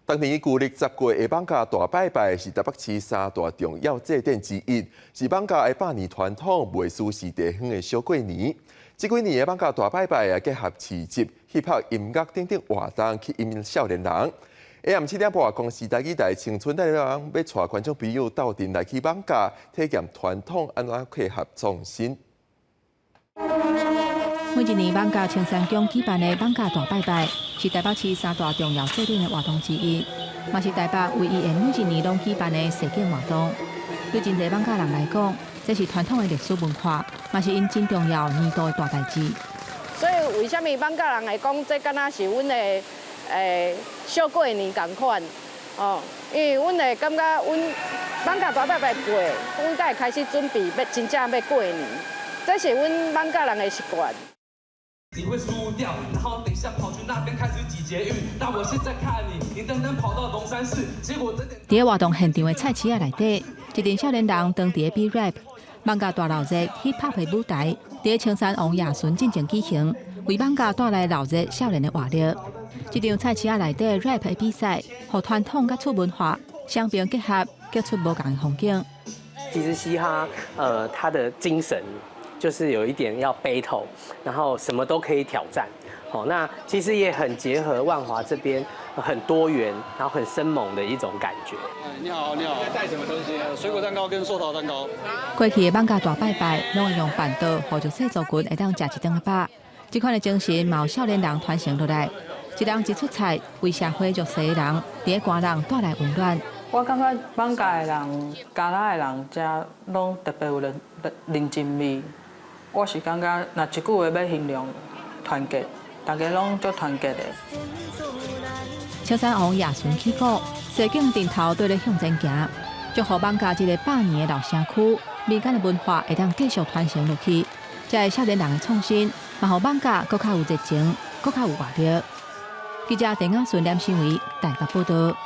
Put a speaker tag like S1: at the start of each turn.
S1: 當年舊曆10月的艋舺大拜拜是台北市三大重要祭典之一，是艋舺的百年傳統，袂輸是地方的小過年。這幾年的艋舺大拜拜也結合市集、hip hop 音樂等等活動，吸引少年人。下暗7點半，公視台語台青春帶人要帶觀眾朋友鬥陣來去艋舺體驗傳統按怎結合創新。
S2: 每一年艋舺青山宮舉辦的艋舺大拜拜，是台北市三大重要祭典的活動之一，嘛是台北唯一會每一年攏舉辦的踅景活動。對真濟艋舺人來講，這是傳統的歷史文化，嘛是𪜶真重要年度的大代誌。
S3: 所以為啥物艋舺人會講這敢若是阮的小過年仝款？哦，因為阮會感覺阮艋舺大拜拜過，阮才會開始準備欲真正欲過年，這是阮艋舺人的習慣。
S4: 你會輸掉，然後等一下跑去那邊開始擠捷運。但我現在看你，你單單跑到龍山寺，結果等
S2: 佇咧活動現場的菜市仔內底，一陣少年人當佇咧比 rap，艋舺大鬧熱 hip hop 的舞台，佇咧青山王夜巡進前舉行，為艋舺帶來鬧熱少年的活力。這場菜市仔內底 rap 的比賽，予傳統佮次文化雙邊結合，結出無仝的風景。
S5: 其實嘻哈，它的精神就是有一點要 battle，然後什麼都可以挑戰。好，那其實也很結合萬華這邊很多元，然後很生猛的一種感覺。
S6: 你好，你好，帶什麼東西？水果蛋糕跟壽桃蛋糕。
S2: 過去的艋舺大拜拜，攏會用辦桌，予弱勢族群會當食一頓仔飽。這款的精神，嘛有少年人傳承落來。一人一出菜，為社會弱勢的人，佇咧寒人帶來溫暖。
S7: 我感覺艋舺的人、嘉那的人，遮攏特別有人情味。我是感覺，若一句話欲形容團結，大家攏足團結的。
S2: 青山王夜巡起鼓，踅景陣頭綴咧向前行，祝福艋舺這个百年的老城區，民間的文化會當繼續傳承落去。這个少年人的創新，嘛予艋舺閣較有熱情，閣較有活力。記者鄭亞順、連新偉台北報道。